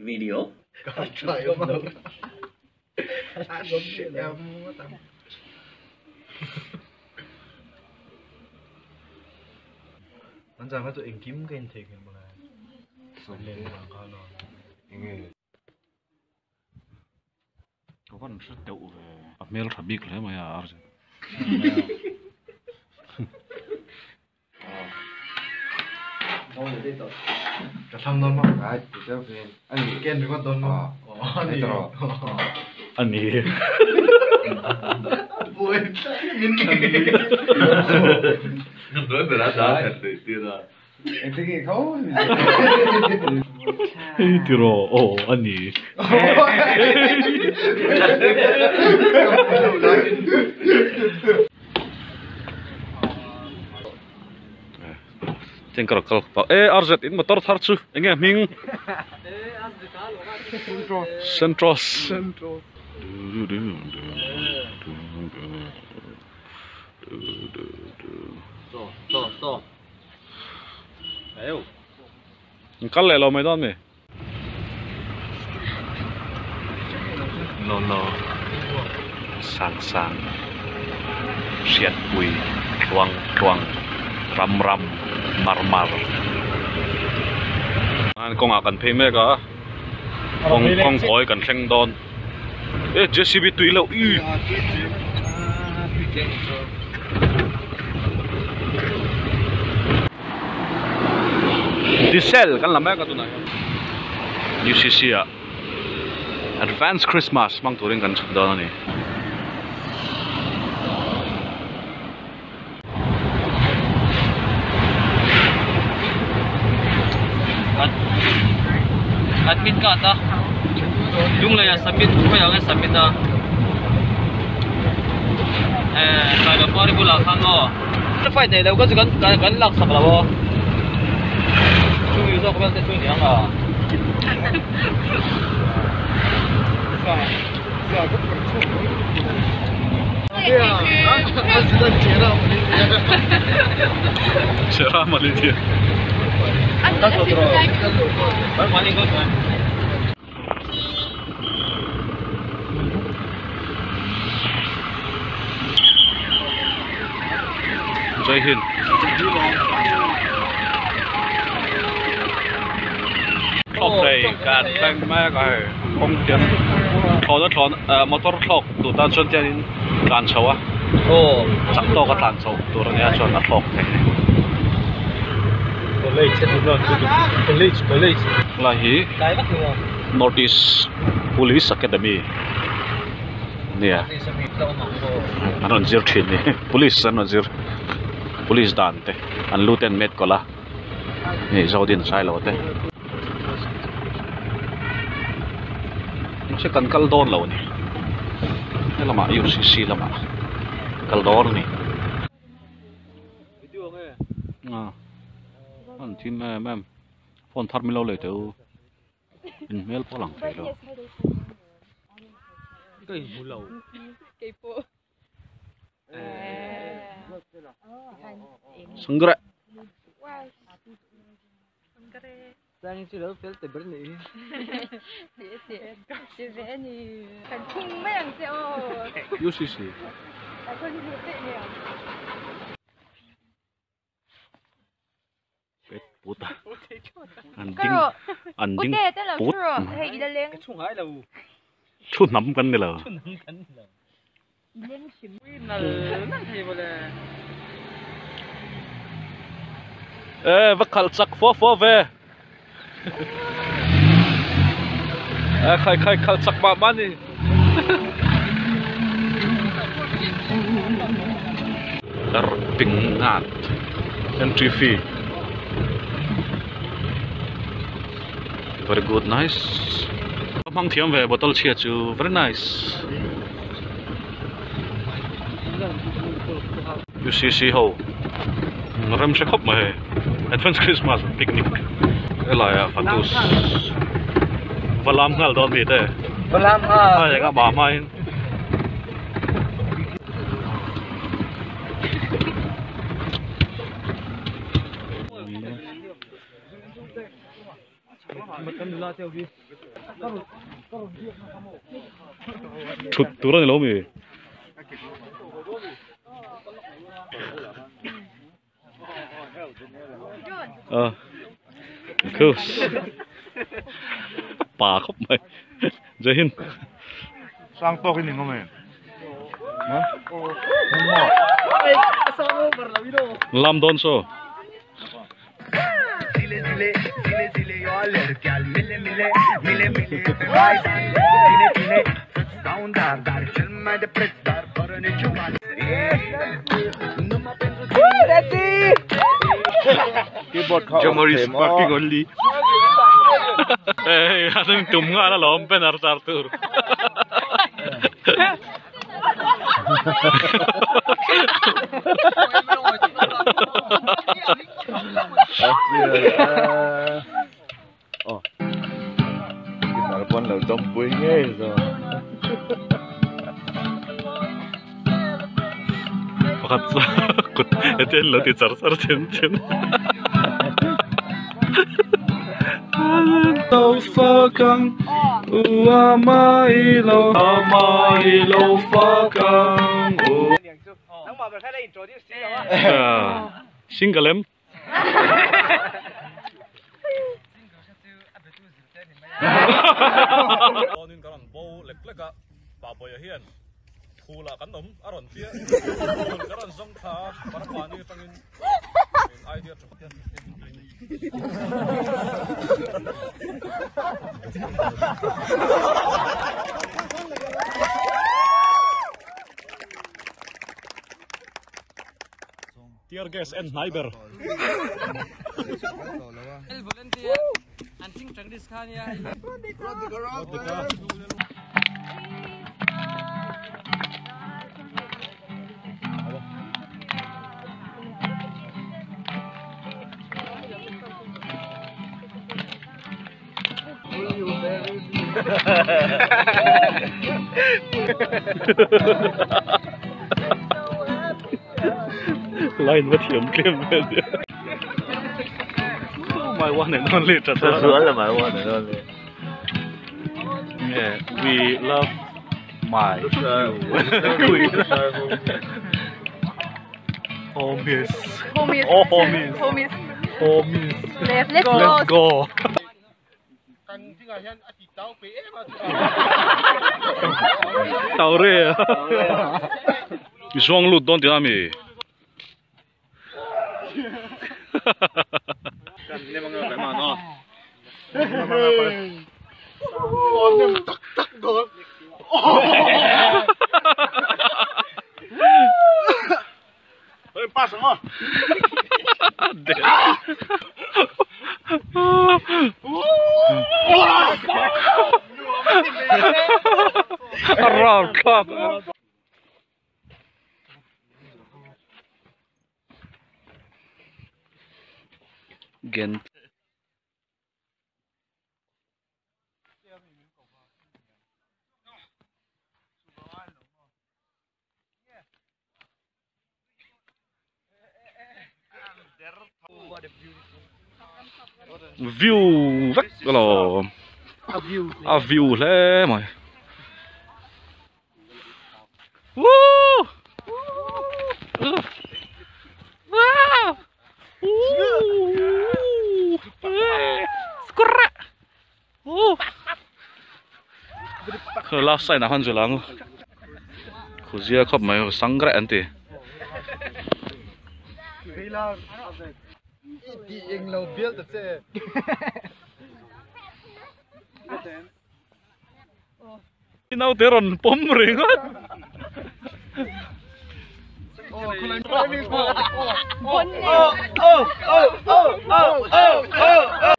Video. An zang kha chu engkim ka intheih nghilh mawle. Len vang kha alawm. Ka van hre deuh ve. A hmel tha bik hle mai a Arjun. Ka thlang dawn maw? Ken ringawt dawn maw? A ni. Hei tiraw aw a ni. Cheng ka kal pah e RZ in motor thar chu enge hming Sentros In kal leh lo mai dawn mi? Nono sang sang hriatpui tluang tluang ram ram mar mar kawngah kan phei mek a kawng kawng kawi kan thleng dawn e J C B tui loh ih. Diesel kan la mek a tunah hian UCC ah advance Christmas hmang turin kan chhuk dawn a ni. Admit card a Lunglei ah submit khawiah nge submit a eh Sailopari bulah khan maw. Fight nei lo ka chu kan kan lak sak lo aw chu zawk vel te chu ni ang a. Jai Hind. Thlawk thei kan thleng mek a hei kawng tiang thlawhna thlawh motor thlawk duh tan chuan tiangin tlan chho a chak tawk a tlan chho tur a nia chuan a thlawk thei. Helai hi North East Police Academy nia an rawn zir thin ni police an rawn zir police dan te an lu te an met kawlh a hei Zodin Sailo te mahse kan kal dawn lo a ni helamah U C C lamah kal dawn a ni an thim em em phone thar min lo lei teh u. In hmel pawh a lang thei lo. Ka inhmu lo. Sangre. UCC. Pet put a an ding an ding put thu hnam kan ni lo e va khalh chak fua fua ve e khai khai khalh chak mah mah a ni. Darpingngat entry fee very good nice ka hmang thiam ve bottle chhia chu very nice U C C ho rem hre khawp mai hei advance christmas picnic helai ah fatus va lam nghal dawn mi te a eng a mah hmain. Thut tur ani lo mi. Cool. Pa khop mai. Jai Hind. Sang tok ini ngome. Ha? Lam don so. Jamari sparking only. Hey, anong tum nga na lom penar Arthur. Oh. Kita pun lo jump nghe rồi. Pakat kut eten lo ti char char chen chen. Lo fakang ua mai lo mai lo fakang u. Single em. Tonin karan bo lek leka pa boya hian phula kan om aron tia phul karan zong tha parpani tangin idea chu tear gas and sniper. El volunteer anting tangdis khania. Line mất hiểm kem my one and only. My one and only. Yeah, we love my homies. Homies. Oh, homies. Homies. Homies. Let's go. Let's go. Tàu rê. Zhuang lut don ti ami. Gent. View vek lo. A view le mai. Woo! Wow! Skurra! Woo! Left side na han zulang. Khuzia khop mai sangre anti. Nau te ron pom ringot.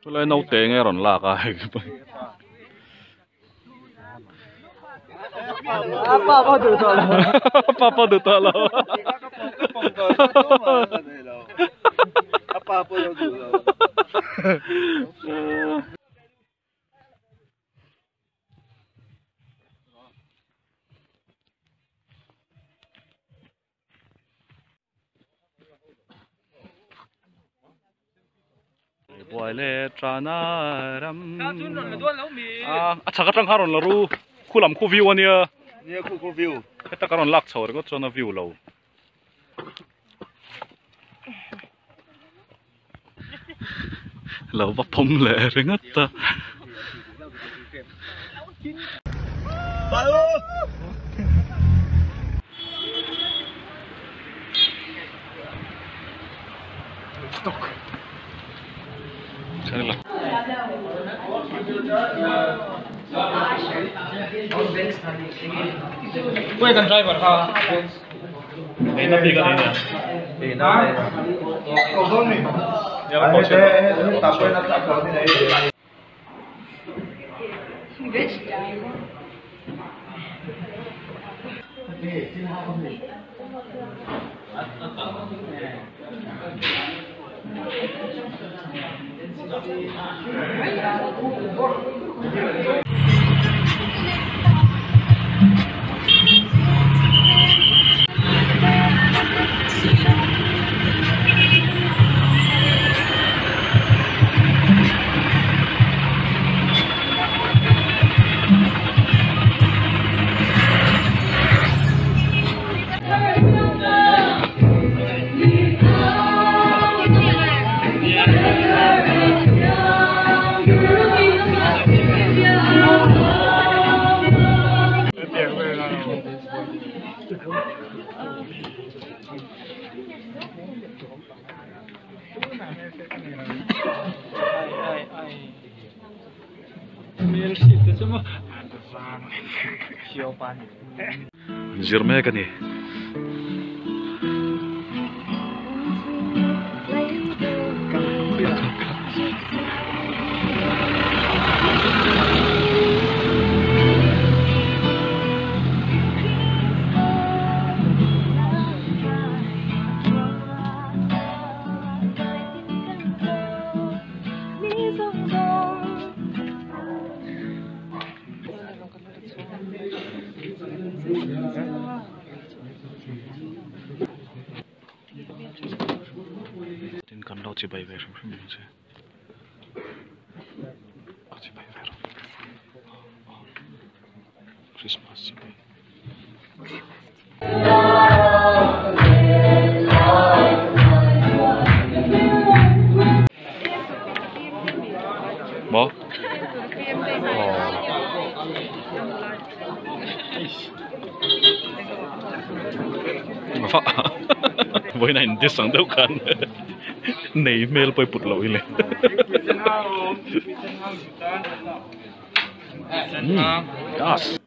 Tulai nau te nge ron lak a. Papa du to lo. Papa du to lo. Papa du to lo. Huai leh tana ram a chhak atang kha rawn la ru khu lam khu view ania nia khu khu view heta ka rawn lak chho ringawt chuan a view lo lo va pawm leh ringawt a. Quay cần driver ha. Ei na bik a nei nia. Ei na. Cầu dawn mi. Zir mek a ni. Tin kan lo chibai ve hrim hrim ang che ka chibai ve rawh Christmas chibai. Maw? Vawiin a in dis ang deuh khan nei hmel pawh i put loh hi le. Gas.